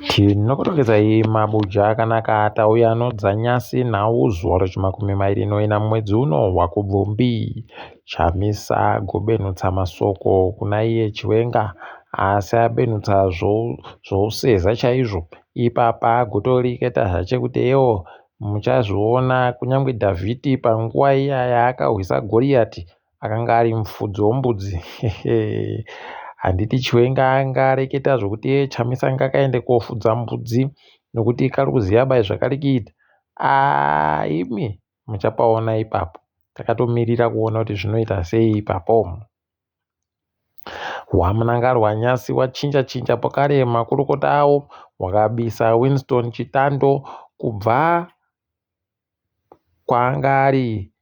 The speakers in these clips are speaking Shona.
Tinokutongedzai mabuja akanaka atauya anodzanyasi nhau zuva rechimakumi mairi noina mumwedzi uno waKubvumbi. Chamisa gobenutsa masoko kuna iye Chiwenga asi abenutsa zvouseza chaizvo. Ipapa agotoriketa zvache kuti ewo muchazviona kunyangwe Dhavhiti panguva iya yaakahwisa Goriyati akanga ari mufudzi wombudzi. Handiti Chiwenga anga areketa zvokuti iye Chamisa ngakaende kofudza mbudzi nokuti kari kuziva bai zvakari kuita. Aa imi muchapaona ipapo. Takatomirira kuona kuti zvinoita sei ipapo. WaMnangarwa nyasi wachinja chinja pakare makurukota awo wakabisa Winston Chitando kubva kwaanga ari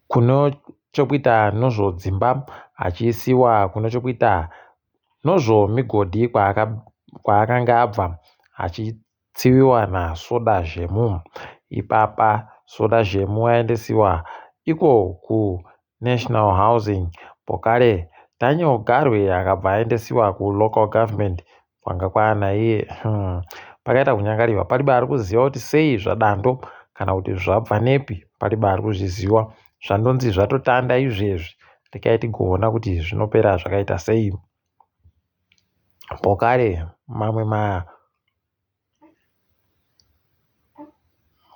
kune chokuita nozvodzimba achiisiwa kune chokuita nozvomigodhi kwaakanga abva achitsiviwa naSoda Zhemu. Ipapa Soda Zhemu aendesiwa iko kuNational Housing pokare Daniel Garwe akabva aendesiwa kuLocal Government kwanga kwaanaiye Pakaita kunyangariwa paribe ari kuziva kuti sei zvadando kana kuti zvabva nepi paribe ari kuzviziva zvandonzi zvatotanda izvezvi rekai tigoona kuti zvinopera zvakaita sei. Pokare mamwe ma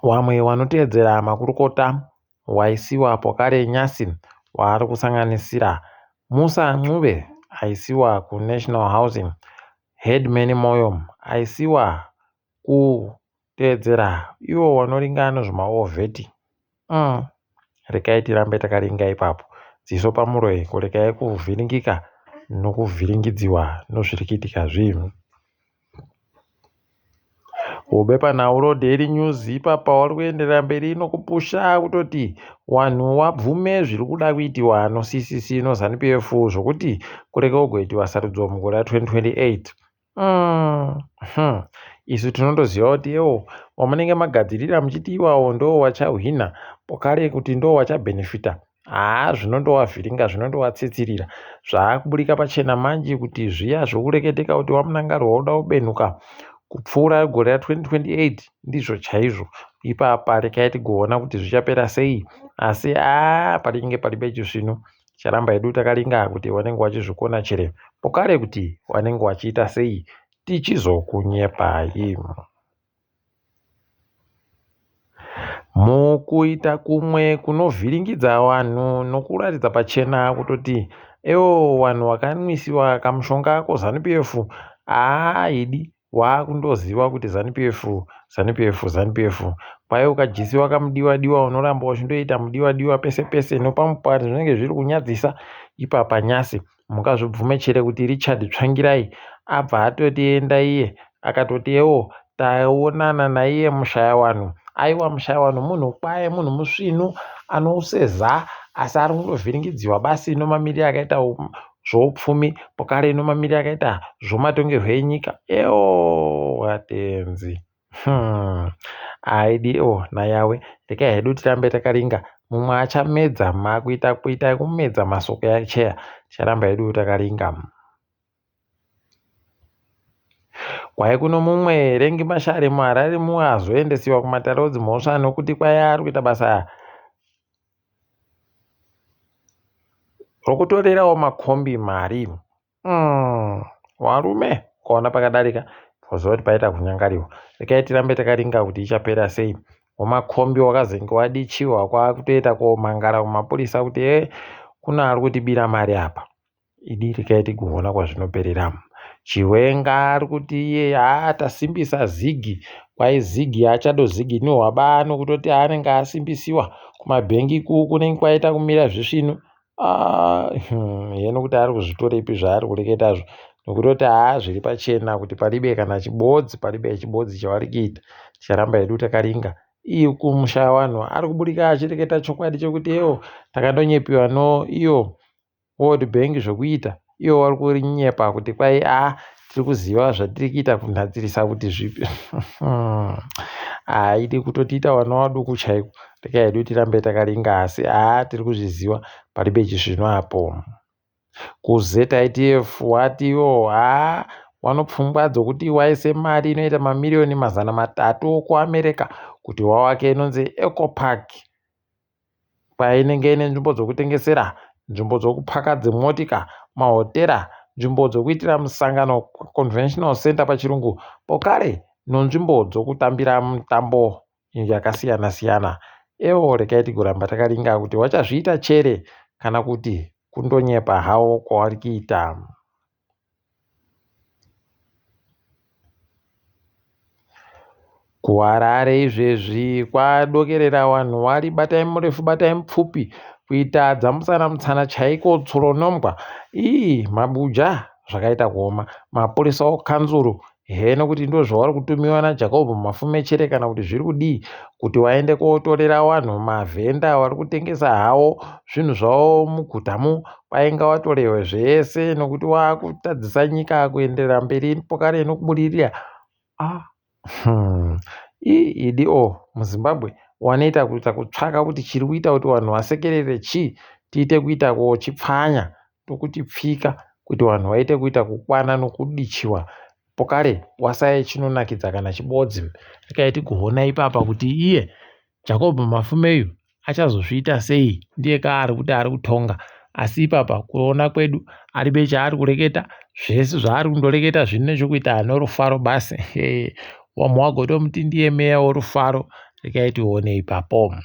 wamwe wanoteedzera makurukota waisiwa pokare nyasi waari kusanganisira Musa Ncube aisiwa kuNational Housing Headman Moyo aisiwa kuteedzera iwo wanoringa nezvemaovheti. Rekai tirambe takaringa ipapo. Ziso pamuroyi kurekai kuvhiringika nokuvhiringidziwa nozviri kuitika zvinhu. Bepanhau roDaily News ipapa wari kuenderera mberi nokupusha kutoti wanhu wabvume zviri kuda kuitiwa noCCC noZanu PF zvokuti kurege kugoitiwa sarudzo mugore ra2028. Isu tinondoziva kuti iwo wamunenge magadzirira muchiti iwawo ndo wachahwina pokare kuti ndo wachabhenefita haa zvinondowavhiringa zvinondowatsitsirira zvaakuburika pachena manje kuti zviya zvokureketeka kuti waMnangagwa woda kubenuka kupfuura gore ra2028 ndizvo chaizvo ipapa rekai tigoona kuti zvichapera sei asi haa paringe paribe chisvinu Ticharamba hedu takaringa kuti wanenge wachizvikona chere pokare kuti wanenge wachiita sei tichizokunyepai. Mukuita kumwe kunovhiringidza vanhu nokuratidza pachena kutoti ewo vanhu vakanwisiwa kamushonga koZanu PF haaidi Waakundoziva kuti Zanu PF, Zanu PF, Zanu PF. Kwai ukadyisiwa kamudiwa diwa unoramba uchindoita mudiwa diwa pese pese nopamwe pari zvinenge zviri kunyadzisa ipapa nyasi. Mungazvibvume chere kuti Richard Tsvangirai abva atoti enda iye akatoti ewo taonana naiye Mushayawanhu. Aiwa Mushayawanhu munhu kwaye munhu musvinu anouseza asi ari kundovhiringidziwa basi nomamiriro akaita zvoupfumi pokare ino mamiriro akaita zvomatongerwo enyika ewo vatenzi Aidi o nayawe rekai hedu tirambe takaringa mumwe achamedza makuita kuita kumedza masoko yacheya ticharamba hedu takaringa. Kwai kuno mumwe Rengi Mashare muHarare mumwe azoendesiwa kumatare odzimhosva nokuti kwai ari kuita basa rokutorerawo makombi mari. Varume ukaona pakadarika woziva kuti paita kunyangariwa. Rekai tirambe takaringa kuti ichapera sei. Wemakombi wakazenge wadichiwa kwakutoita komangara kumapurisa kuti e kune ari kutibira mari apa. Idi regai tigoona kwazvinoperera. Chiwenga ari kuti iye haa tasimbisa Zigi, kwai Zigi haachadoziginiwa ba nokutoti anenge asimbisiwa kumabhengi kunenge kwaita kumira zvisvinu. Ah, heno kuti ari kuzvitorepi zvaari kureketazvo nokutoti haa zviri pachena kuti paribe kana chibodzi paribe chibodzi chavari kuita ticharamba hedu takaringa Iye kumusha wanhu ari kuburika achireketa chokwadi chekuti ewo takandonyepiwa no iyo World Bank zvekuita ivo vari kunyepa kuti kwai a tiri kuziva zvatiri kuita kunhadzirisa kuti zvipi haidi kutotiita vana vaduku chaiko rekai hedu tirambe takaringa asi haa tiri kuzviziva paribe chisvinu apo kuZITF watiwo haa Wanopfungwa dzokuti waise mari inoita mamiriyoni 300 okuAmerica kuti wawake inonzi Eco Park kwainenge ine nzvimbo dzokutengesera, nzvimbo dzokupaka dzimotika, mahotera, nzvimbo dzokuitira misangano, conventional centre pachirungu, pokare nenzvimbo dzokutambira mitambo yakasiyana-siyana. Ewo regai tigoramba takaringa kuti wachazviita chere kana kuti kundonyepa hawo kwavari kuita. KuHarare izvezvi kwadokerera vanhu wari batai murefu batai mupfupi kuita dzamutsana mutsana chaiko tsoronombwa ii mabuja zvakaita kuoma mapurisa okanzuru heno kuti ndozvavari kutumiwa naJacob Mafumechere kana kuti zviri kudii kuti waende kotorera vanhu mavhenda vari kutengesa hawo zvinhu zvavo mugutamu kwainga watorewe zvese nokuti wakutadzisa nyika kuenderera mberi pokare nokubudirira ah Hmm. Idi o muZimbabwe wanoita kuita kutsvaka kuti chiri kuita kuti vanhu vasekerere chii tiite kuita kochipfanya tokuchipfika kuti vanhu vaite kuita kukwana nokudichiwa pokare wasaya chinonakidza kana chibodzi regai tigoona ipapa kuti iye Jacob Mafumeyu achazozviita sei ndiye kaari kuti ari kutonga asi ipapa kuona kwedu aribe chaari kureketa zvese zvaari kundoreketa zvine chokuita norufaro basi wamwe wagotomuti ndiye meya worufaro regai tione ipapo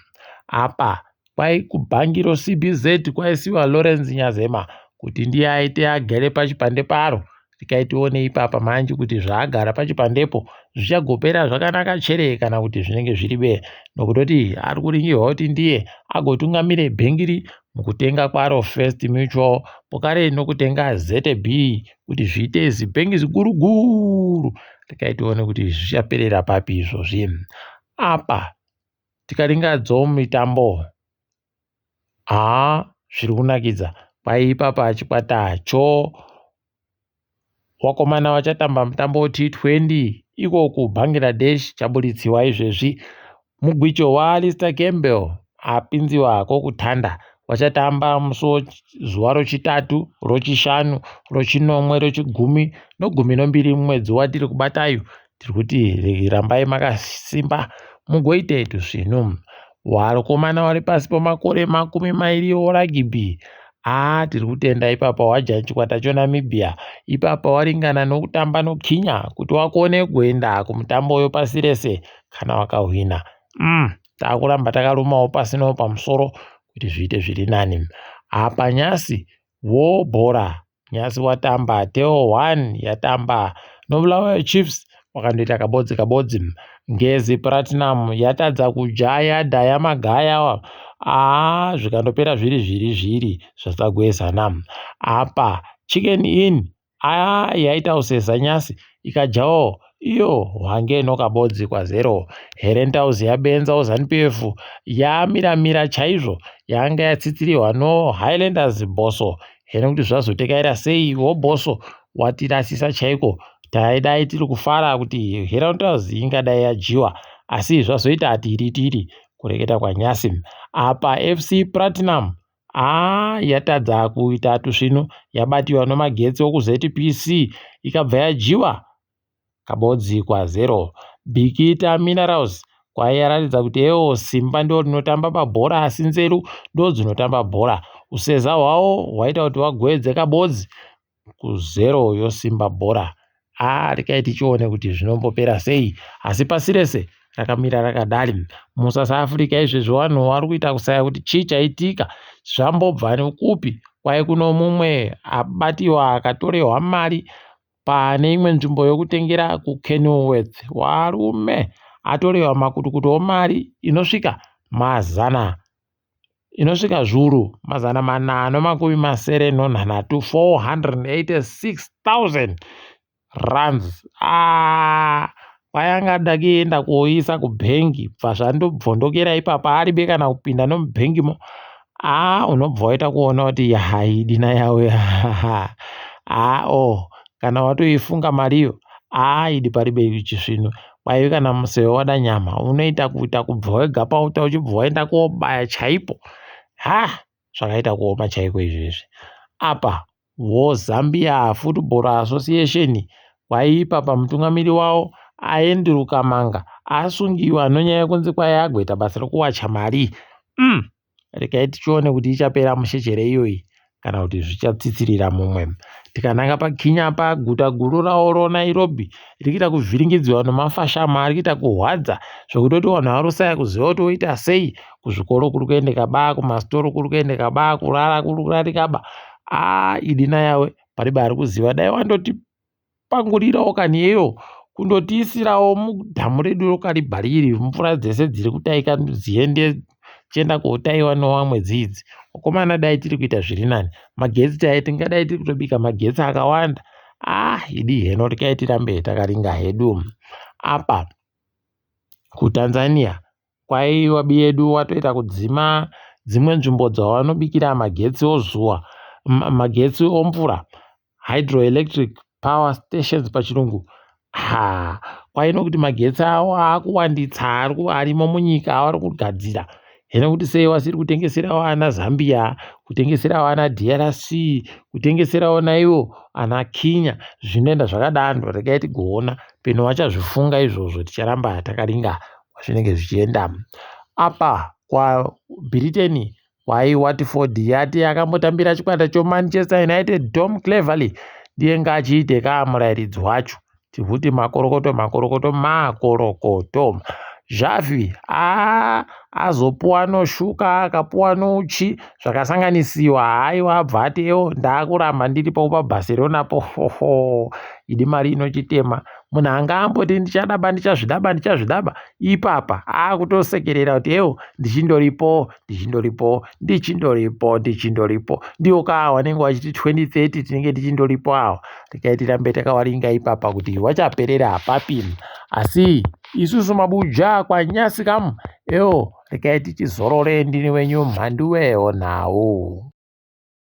apa kwai kubhangi roCBZ kwaisiwa Lawrence Nyazema kuti ndiye aite agere pachipande paro Regai tione ipapa manje kuti zvaagara pachipandepo zvichagopera zvakanaka chere kana kuti zvinenge zviri be nokutoti ari kuringirwa kuti ndiye agotungamire bhengiri mukutenga kwaro First Mutual pokare nokutenga ZB kuti zviite zibhengi ziguru guru. Regai tione kuti zvichaperera papi izvozvi. Apa tikaringa dzomitambo Haa zviri kunakidza kwai ipapa chikwata cho wakomana vachatamba mutambo weT20 iko kuBangladesh chaburitsiwa izvezvi. Mugwicho waAlistair Campbell apinziwa kokutanda vachatamba musi zuva rochitatu, rochishanu, rochinomwe, rochigumi nogumi nombiri mumwedzi watiri kubatayu. Tiri kuti rambai makasimba mugoite tusvinu. Vakomana vari pasi pemakore 20 oragibhi haa tiri kutenda ipapa waja chikwata choNamibia ipapa waringana nokutamba noKenya kuti wakone kuenda kumutambo wepasi rese kana wakahwina takuramba takarumawo pasi pamusoro kuti zviite zviri nani. Apa nyasi wo bhora Nyasi watamba Teo 1 yatamba noBulawayo Chiefs wakandoita kabodzi kabodzi. Ngezi Platinum yatadza kujaya dhaya magaya aa zvikandopera zviri zviri zviri zvasagwezana. Apa Chicken Inn aa yaita useza nyasi ikajawo iyo hwange nokabodzi kwazero. Herentals yabenzawo ZanuPF yamiramira chaizvo yanga yatsitsirihwa noHighlanders Bosso Heno kuti zvazotekaira sei wobhoso watirasisa chaiko taidai tiri kufara kuti Herentals ingadai yadyiwa asi zvazoita tiri tiri kureketa kwanyasi apa FC Platinum aa yatadza kuita tusvinu yabatiwa nomagetsi okuZPC ikabva yadyiwa Kabodzi kwazero. Bikita Minerals kwaiyaratidza kuti ewo simba ndo rinotamba pabhora asi nzeru ndo dzinotamba bhora. Useza hwawo hwaita kuti wagwedze Kabodzi kuzero yosimba bhora. Aa rekai tichione kuti zvinombopera sei asi pasi rese rakamira rakadari. MuSouth Africa izvezvi vanhu vari kuita kusaya kuti chii chaitika zvambobva nekupi kwai kuno mumwe abatiwa akatorehwa mari Pane imwe nzvimbo yokutengera kuKenilworth, varume atorewa makutukutu omari inosvika mazana inosvika zviuru 476 486,000 rands. Ah, kwayanga ndakuenda koisa kubhengi bva zvandobvondokera ipapa aribe kana kupinda nomubhengimo aa unobva waita kuona kuti yahai dina yauya aa o oh, kana watoifunga mariyo aa idi paribe chisvinu kwaive kana museve wada nyama unoita kuita kubva wega pauta uchibva waenda kobaya chaipo ha zvakaita kuoma chaiko izvezvi apa voZambia Football Association Kwaipa pamutungamiri wavo Andrew Kamanga asungiwa nonyaya yekunzi kwai agoita basa rekuwacha mari. Regai tichione kuti ichapera mushe here iyoyi kana kuti zvichatsitsirira mumwe. Tikananga paKenya, paguta guru ravo roNairobi riri kuita kuvhiringidzwa nemafashama ari kuita kuhwadza zvekutoti vanhu vari kusaya kuziva kuti voita sei. Kuzvikoro kuri kuendeka ba, kumasitoro kuri kuendeka ba, kurara kuri kurarika ba. Aa, idi nayawe pariba ari kuziva. Dai wandoti pangurirawo kani iyeyo kundotiisirawo mudhamu redu roKariba riri, mvura dzese dziri kutaika dziende chienda kotaiwa nowamwe dzidzi. Vakomana, dai tiri kuita zviri nani, magetsi chaiye tingadai tiri kutobika magetsi akawanda. Ah, idi heno, regai tirambe takaringa hedu. Apa kuTanzania kwaiwa biyedu watoita kudzima dzimwe nzvimbo dzavanobikira magetsi ozuva, magetsi omvura, hydroelectric power stations pachirungu. Ha, kwaino kuti magetsi avo aakuwanditsa arimo munyika avari kugadzira hino kuti sei vasiri kutengeserawo ana Zambia, kutengeserawo ana DRC, kutengeserawo naivo ana Kenya? Zvinoenda zvakadaro. Regai tigoona peno vachazvifunga izvozvo. Ticharamba takaringa kwazvinenge zvichienda. Apa kwaBritain kwai Watford yati akambotambira chikwata choManchester United, Tom Cleverley, ndiye ngaachiite kaa murayiridzi wacho. Tihuti makorokoto, makorokoto, makorokoto. Xavi azopuwa noshuka, akapuwa nouchi zvakasanganisiwa. Haiwa, abva ati ewo ndaakuramba ndiripo paBarcelona po. Hoho, idi mari inochitema. Munhu anga amboti ndichadaba, ndichazvidaba, ndichazvidaba, ipapa akutosekerera kuti ewo ndichindoripo, ndichindoripo, ndichindoripo, ndichindoripo. Ndiwo kaa vanenge vachiti 2030 tinenge tichindoripo awa. Regai tirambe takawaringa ipapa kuti wachaperera papi. Asi isusu mabuja kwanyasi kamu ewo, regai tichizorore. Ndini wenyu Mhanduwewo nhau.